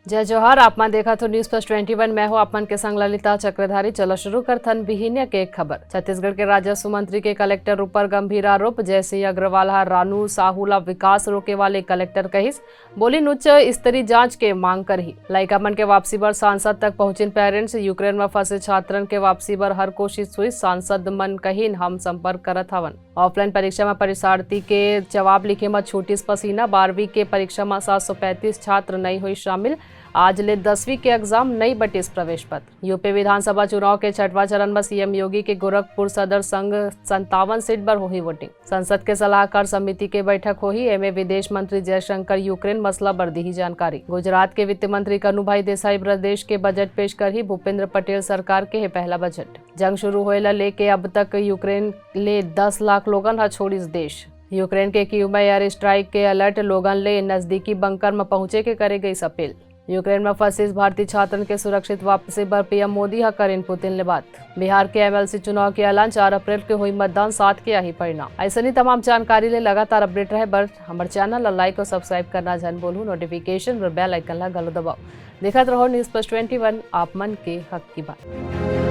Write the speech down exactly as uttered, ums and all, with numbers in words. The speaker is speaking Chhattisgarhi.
जय जोहार, आप मन देखत हो News Plus Twenty One, मैं हूं आप मन के संग ललिता चक्रधारी। चलो शुरू करथन बिहिनिया के खबर। छत्तीसगढ़ के राजस्व मंत्री के कलेक्टर ऊपर गंभीर आरोप, जय सिंह अग्रवाल ह रानू साहू ला विकास रोके वाले कलेक्टर कहिस, बोलिन उच्च स्तरीय जांच के मांग करही। लइका मन के वापसी बर सांसद तक पहुंचिन पेरेंट्स, यूक्रेन म फंसे छात्रन के वापसी बर हर कोशिश हुई, सांसद मन कहिन हम संपर्क करत हवन। ऑफलाइन परीक्षा म परीक्षार्थी के जवाब लिखे म छूटिस पसीना, बारहवीं के परीक्षा म सात सौ पैंतीस छात्र नइ होइस शामिल, आज ले दसवीं के एग्जाम, नइ बटिस प्रवेश पत्र। यूपी विधानसभा चुनाव के छठवां चरण म सीएम योगी के गोरखपुर सदर संग संतावन सीट बर होही वोटिंग। संसद के सलाहकार समिति के बैठक होही, एमे विदेश मंत्री जयशंकर यूक्रेन मसला बर दिही जानकारी। गुजरात के वित्त मंत्री कन्नूभाई देसाई प्रदेश के बजट पेश करही, भूपेंद्र पटेल सरकार के हे पहला बजट। जंग शुरू होए ला लेके अब तक यूक्रेन ले दस लाख लोगन ह छोड़िस देश। यूक्रेन के कीव म एयर स्ट्राइक के अलर्ट, लोगन ले नजदीकी बंकर म पहुंचे के करे गईस अपील। यूक्रेन म फंसिस भारतीय छात्रन के सुरक्षित वापसी बर पीएम मोदी ह करिन पुतिन ले बात। बिहार के एमएलसी चुनाव के ऐलान, चार अप्रैल के होई मतदान, सात के आही परिणाम। अइसनी तमाम जानकारी ले लगातार अपडेट रहे बर हमर चैनल ला लाइक और सब्सक्राइब करना झन बोलू, नोटिफिकेशन बर बेल आइकन ला घलो दबाओ। देखत रहो News Plus Twenty One, आप मन के हक की बात।